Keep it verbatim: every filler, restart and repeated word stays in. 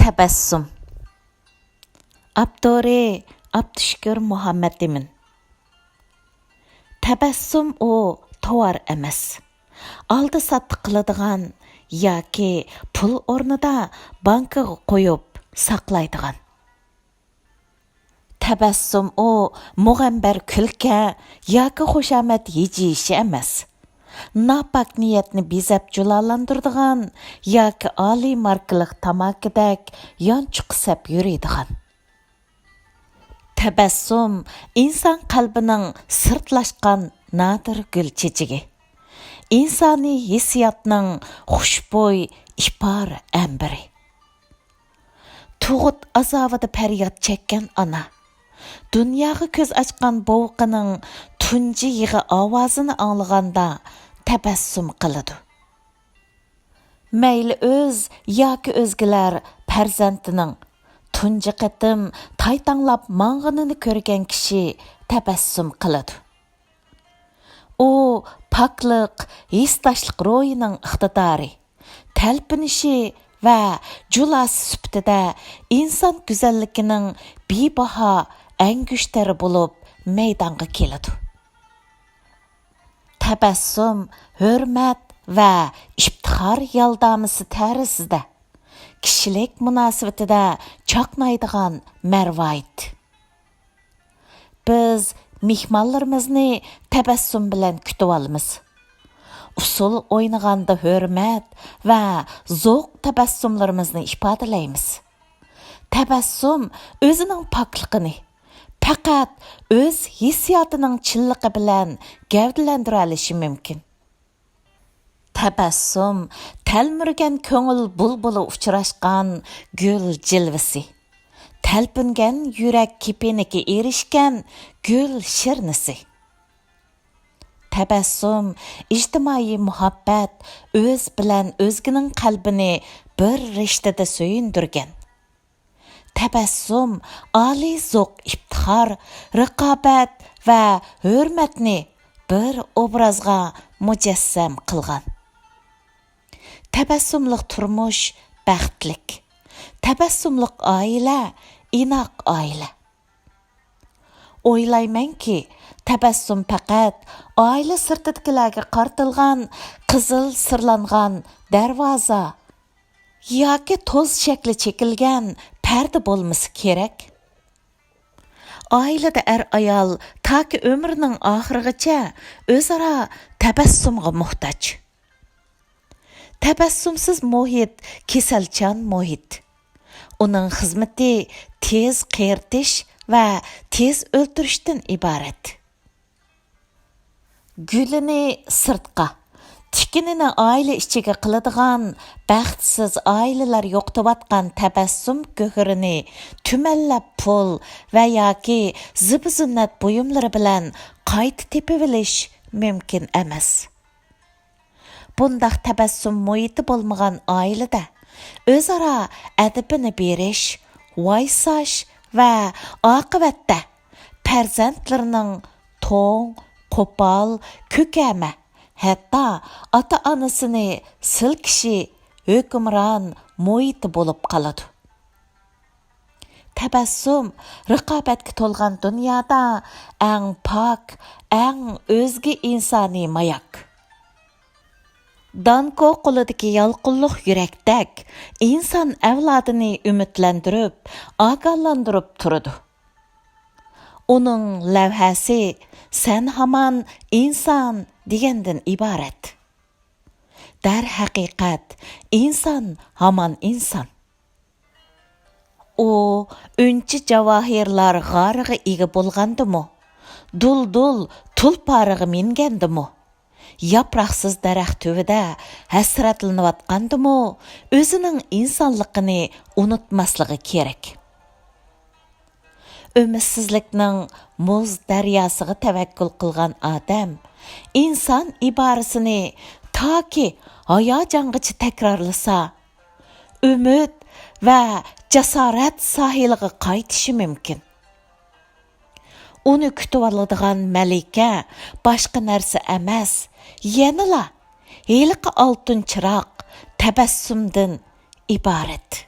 تەبەسسۇم. ئاپتورى: ئابدۇشۈكۈر مۇھەممەتئىمىن. تەبەسسۇم ئۇ توۋار ئەمەس. ئالدى-ساتتى قىلىدىغان ياكى پۇل ئورنىدا بانكىغا قويۇپ ساقلايدىغان. تەبەسسۇم ئۇ مۇغەمبەر كۈلكە ياكى خۇشامەت ھىجىيىشى ئەمەس. ناپاك نىيەتنى بېزەپ جۇلالاندۇرىدىغان ياكى ئالىي ماركىلىق تاماكىدەك يانچۇقى سەپ يۈرىدىغان. تەبەسسۇم ئىنسان قەلبىنىڭ سىرتلاشقان نادىر گۈل چېچىكى. ئىنسانىي ھېسسىياتنىڭ خۇشبۇي ئىپار ئەمبىرى. تۇغۇت ئازابىدا پەرياد چەككەن ئانا، دۇنياغا كۆز ئاچقان بوۋىقىنىڭ تۇنجى يىغا ئاۋازىنى ئاڭلىغاندا تەبەسسۇم قىلىدۇ. مەيلى ئۆز ياكى ئۆزگىلەر پەرزەنتىنىڭ تۇنجى قېتىم تايتاڭلاپ ماڭغىنىنى كۆرگەن كىشى تەبەسسۇم قىلىدۇ. ئۇ پاكلىق، ھېسداشلىق روھىنىڭ ئىقتىدارى، تەلپۈنۈشى ۋە جۇلاسى سۈپىتىدە ئىنسان گۈزەللىكىنىڭ بىباھا ئەڭگۈشتەرى بولۇپ مەيدانغا كېلىدۇ. تەبەسسۇم ھۆرمەت ۋە ئىپتىخار يالدامىسى تەرىزىدە كىشىلىك مۇناسىۋىتىدە چاقنايدىغان مەرۋايىت. بىز مېھمانلىرىمىزنى تەبەسسۇم بىلەن كۈتۈۋالىمىز. ئۇسسۇل ئوينىغاندا ھۆرمەت ۋە زوق تەبەسسۇملىرىمىزنى ئىپادىلەيمىز. تەبەسسۇم ئۆزىنىڭ پاكلىقىنى پەقەت ئۆز ھېسسىياتىنىڭ چىنلىقى بىلەن گەۋدىلەندۈرەلىشى مۇمكىن. تەبەسسۇم تەلمۈرگەن كۆڭۈل بۇلبۇلى ئۇچراشقان گۈل جىلۋىسى، تەلپۈنگەن يۈرەك كېپىنىگە ئېرىشكەن گۈل شىرنىسى. تەبەسسۇم ئىجتىمائىي مۇھەببەت، ئۆز بىلەن ئۆزگىنىڭ قەلبىنى بىر رىشتىدە سۆيۈندۈرگەن. تەبەسسۇم ئالىي زوق ئىپتىخار، رىقابەت ۋە ھۆرمەتنى بىر ئوبرازغا مۇجەسسەم قىلغان. تەبەسسۇملۇق تۇرمۇش بەختلىك. تەبەسسۇملۇق ئائىلە ئىناق ئائىلە. ئويلايمەنكى، تەبەسسۇم پەقەت ئائىلە سىرتىدىكىلەرگە قارىتىلغان قىزىل سىرلانغان دەرۋازا ياكى توز شەكلى چېكىلگەن پەردە بولمىسا كېرەك. ئائىلىدە ئەر-ئايال تاكى ئۆمرىنىڭ ئاخىرىغىچە ئۆزئارا تەبەسسۇمغا موھتاج. تەبەسسۇمسىز مۇھىت كېسەلچان مۇھىت. ئۇنىڭ خىزمىتى تېز قېرىتىش ۋە تېز ئۆلتۈرۈشتىن ئىبارەت. گۈلىنى سىرتقا، تىكىنىنى ئائىلە ئىچىگە قىلىدىغان بەختسىز ئائىلىلەر يوقىتىۋاتقان تەبەسسۇم گۆھىرىنى تۈمەنلەپ پۇل ۋە ياكى زىبۇ-زىننەت بۇيۇملىرى بىلەن قايتا تېپىۋېلىش مۇمكىن ئەمەس. بۇنداق تەبەسسۇم مۇھىتى بولمىغان ئائىلىدە ئۆزئارا ئەدىپىنى بېرىش، ۋايساش ۋە ئاقىۋەتتە پەرزەنتلىرىنىڭ توڭ، قوپال، كۆكەمە، ھەتتا ئاتا-ئانىسىنى سىلكىشى ھۆكۈمران مۇھىتى بولۇپ قالىدۇ. تەبەسسۇم رىقابەتكە تولغان دۇنيادا ئەڭ پاك، ئەڭ ئۆزگە ئىنسانىي ماياك. دانكو قولىدىكى يالقۇنلۇق يۈرەكتەك ئىنسان ئەۋلادىنى ئۈمىدلەندۈرۈپ، ئاگاھلاندۇرۇپ تۇرىدۇ. ئۇنىڭ لەۋھەسى «سەن ھامان ئىنسان» دېگەندىن ئىبارەت. دەرھەقىقەت، ئىنسان ھامان ئىنسان. ئۇ ئۈنچە جاۋاھىرلار غارىغا ئىگە بولغاندىمۇ، دۇلدۇل تۇلپارىغا مىنگەندىمۇ، ياپراقسىز دەرەخ تۈۋىدە ھەسرەتلىنىۋاتقاندىمۇ، ئۆزىنىڭ ئىنسانلىقىنى ئۇنتۇماسلىقى كېرەك. ئۈمىدسىزلىكنىڭ مۇز دەرياسىغا تەۋەككۈل قىلغان ئادەم ئىنسان ئىبارىسىنى تاكى ھاياجانغىچە تەكرارلىسا، ئۈمىد ۋە جاسارەت ساھىلىغا قايتىشى مۇمكىن. ئۇنى كۈتۈۋالىدىغان مەلىكە باشقا نەرسە ئەمەس، يەنىلا ھېلىقى ئالتۇن چىراغ تەبەسسۇمدىن ئىبارەت.